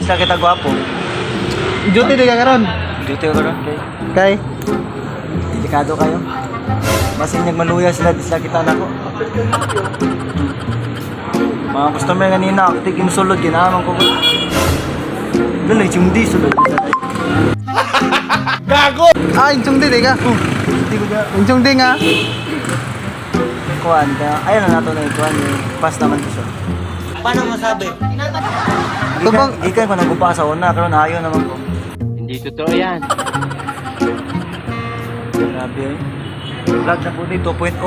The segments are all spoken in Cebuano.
Kita kita gwapo. Duty di ka karon. Duty ko ron kay. Kay Delikado kayo. Basin nagmaluya sila, di sila kita nako. Mga customer kanina, aktig yung sulod, ginaman ko. Doon, yung di sulod. Ah, inchong di di ka. Hindi ko ga. Inchong di nga. Kuan, kaya ayun na nato na yung kuan, yung pass naman ko siya. Paano masabi? Gikan, gikan ko nagupa sa una, karon ayo naman ko. Hindi totoo yan. Grabe eh. Vlog na po ni 2.0.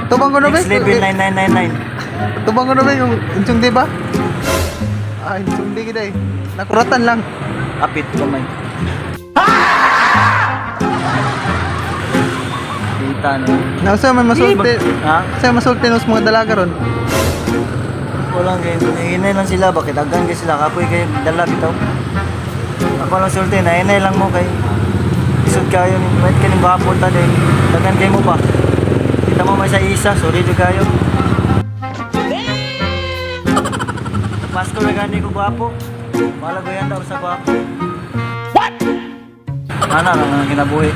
Tubang ko na ba? Next level 9999. Tubang ko na ba yung inchong di ba? Ah, inchong di kita eh. Nakuratan lang. Apit kamay. Kita no. Nausa may masulti. Ha? Sa masulti nos mga dalaga ron. Walang kay nahinay lang sila bakit daghan kay sila kapoy kay dala bitaw. Ako lang sulti nahinay lang mo kay isod kayo ni wait kaning gwapo ta din. Daghan kay mo pa. Kita mo may sa isa, sorry jud kayo. Pasko ra gani ko gwapo. Wala ko yan daw sa gwapo. What? Ana lang ang kinabuhi.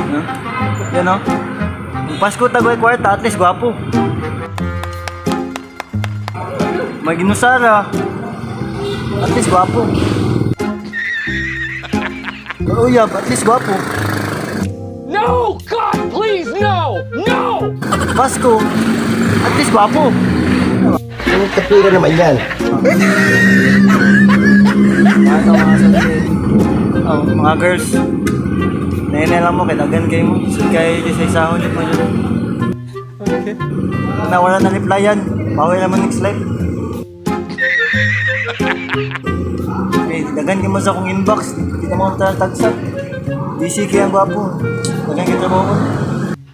No? Yan no? Kung Pasko tagoy kwarta, at least gwapo. Maginusara. At least gwapo. Uyab, at least gwapo. No! God, please, no! No! Pasko, at least gwapo. Anong kapira naman yan? Ano mga sabi? Oh, mga girls. Nainay lang mo, kay dagan kayo mo. Sud kayo di sa isahon niyo po yun. Okay. Nawala na replyan. Bawi naman next life. Okay, dagan kayo mo sa akong inbox. Kita mo ang tagsa. DC kayo ang gwapo. Dagan kayo trabaho ko.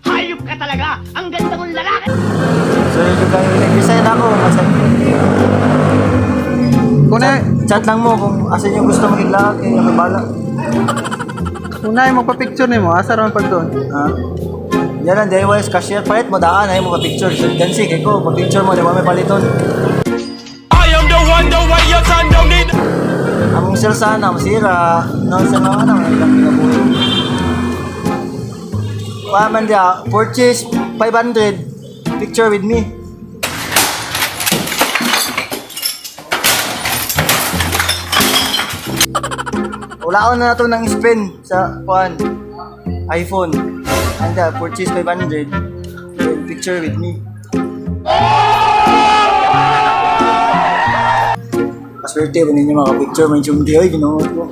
Hayop ka talaga! Ang ganda mong lalaki! So yun kayo, nag-resign ako. Kasi Kung na chat lang mo kung asan yung gusto makiglakad kay ako bala. kung na magpa-picture nimo, asa ra man pag doon? Ha? Yan ang DIY cashier palit mo daan ay mo pa-picture. So gansi kay ko pa-picture mo di ba may paliton. I am the one, the way your son don't need. Among sir sana masira. No sa mga ano lang kinabuhi. Pa man dia purchase 500 picture with me. Wala na nato ng spend sa kuan iPhone. Anda purchase 500 then picture with me. Paswerte ba ninyo mga picture may chumdi oy Ginoo ko.